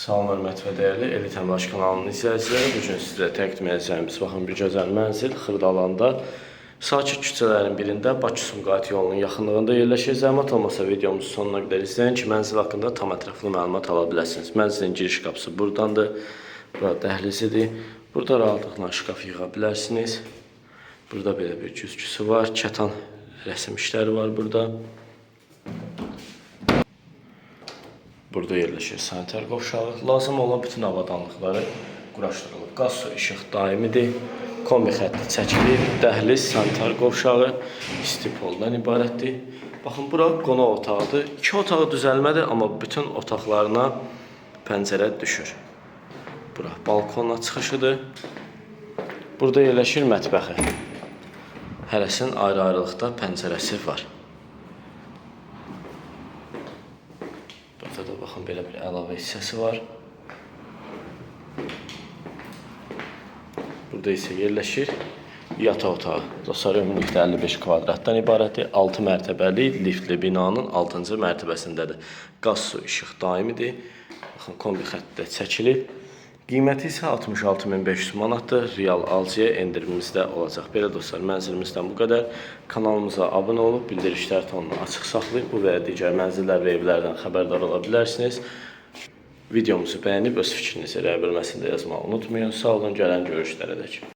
Salam hörmət və dəyərli Elit Əmlak kanalının izləyiciləri. Bu gün sizə təqdim edəcəyimiz baxın bir gözəl mənzil Xırdalanda sakit küçələrin birində Bakı-Sumqayıt yolunun yaxınlığında yerləşir. Zəhmət olmasa videomuzu sonuna qədər izləyin ki, mənzil haqqında tam ətraflı məlumat ala biləsiniz. Mənzilin giriş qapısı burdandır. Bura dəhlizidir. Burada rahatlıqla şkaf yığa bilərsiniz. Burada belə bir güzgüsü var. Kətan rəsm işləri var burada. Burada yerləşir sanitar qovşağı. Lazım olan bütün avadanlıqları quraşdırılıb. Qaz, su, işıq daimidir. Kombi xətti çəkilir. Dəhliz, sanitar qovşağı isti poldan ibarətdir. Baxın, bura qonaq otağıdır. İki otağı düzəlmədir, amma bütün otaqlarına pəncərə düşür. Bura balkona çıxışıdır. Burada yerləşir mətbəxi. Hərəsinin ayrı-ayrılıqda pəncərəsi var. Burada da baxın belə bir əlavə hissəsi var. Burada isə yerləşir yataq otağı. Dostlar, ümumilikdə 55 kvadratdan ibarətdir. 6 mərtəbəli liftli binanın 6-cı mərtəbəsindədir. Qaz, su, işıq daimidir. Baxın, kombi xətti də çəkilib. Qiyməti isə 66.500 manatdır. Real alıcıya endirimimiz də olacaq. Belə dostlar, mənzilimizdən bu qədər. Kanalımıza abunə olub bildirişlər tonunu açıq saxlayın. Bu və ya digər mənzillər və evlərdən xəbərdar ola bilərsiniz. Videomuzu bəyənib öz fikrinizi rəy bölməsində yazmağı unutmayın. Sağ olun, gələn görüşlərə dək.